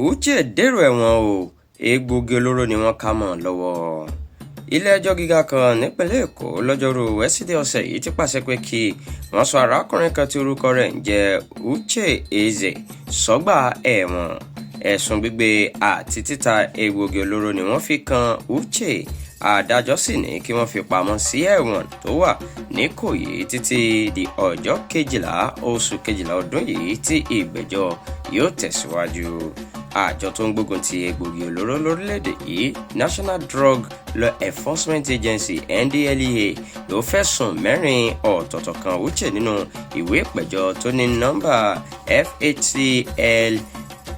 Uche dèrò ẹ̀wọ̀n o, egbòogi olóró ni wọ́n kà mọ́ lọ́wọ́. Ilé-ẹjọ́ gíga kan nípínlẹ̀ Èkó lọ́jọ́rú wẹ́sídẹ̀ẹ́ ọ̀sẹ̀ yìí ti pàṣẹ pé kí wọ́n sọ arákùnrin kan tí orúkọ rẹ̀ ń jẹ́ Uche Eze sọ́gbà ẹ̀wọ̀n. Ẹ̀sùn gbígbé àti títa egbòogi olóró ni wọ́n fi kan Uche. Adájọ́ sì ní kí wọ́n fi pamọ́ sí ẹ̀wọ̀n tó wà n'Íkòyí títí di ọjọ́ 12 oṣù 12 ọdún yìí tí ìgbẹ́jọ́ yóò tẹ̀síwájú. Àjọ tó ń gbógun ti egbòogi olóró lórílẹ̀‐èdè yìí, National Drug Law Enforcement Agency, NDLEA, ló fẹ̀sùn mẹ́rin ọ̀tọ̀ọ̀tọ̀ kan Uche nínú ìwé ìpẹ̀jọ́ tó ní nọ́mbà FHCL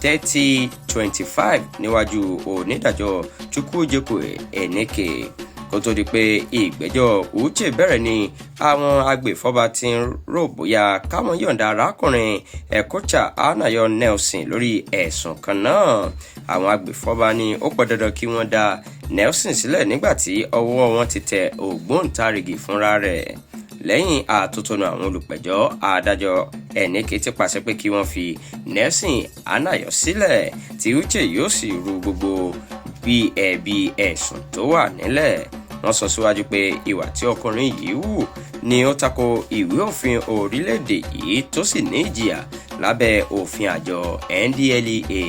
3025 níwájú onídàájọ́ Chukwujekwu Eneke. Kó tó di pé ìgbẹ́jọ́ Uche bẹ̀rẹ̀ ni àwọn agbèfọ́ba ti ń rò bóyá káwọn yọ̀ǹda arákùnrin Ekeocha Anayo Nelson lórí ẹ̀sùn kan náà. Àwọn agbèfọ́ba ní ó pọn dandan kí wọ́n dá Nelson sílẹ̀ nígbà tí ọwọ́ wọn ti tẹ ògbóǹtarìgì fúnra rẹ̀. Lẹ́yìn àtótónu àwọn olùpẹ̀jọ́, adájọ́ Eneke ti pàṣẹ pé kí wọ́n fi Nelson Anayo sílẹ̀, tí Uche yóò sì ru gbogbo bí ẹ̀bi ẹ̀sùn tó wà nílẹ̀. Wọ́n sọ síwájú pé ìwà tí ọkùnrin yìí hù ni ó tako ìwé òfin orílẹ̀-èdè yìí, tó sì ní ìjìyà lábẹ́ òfin àjọ NDLEA.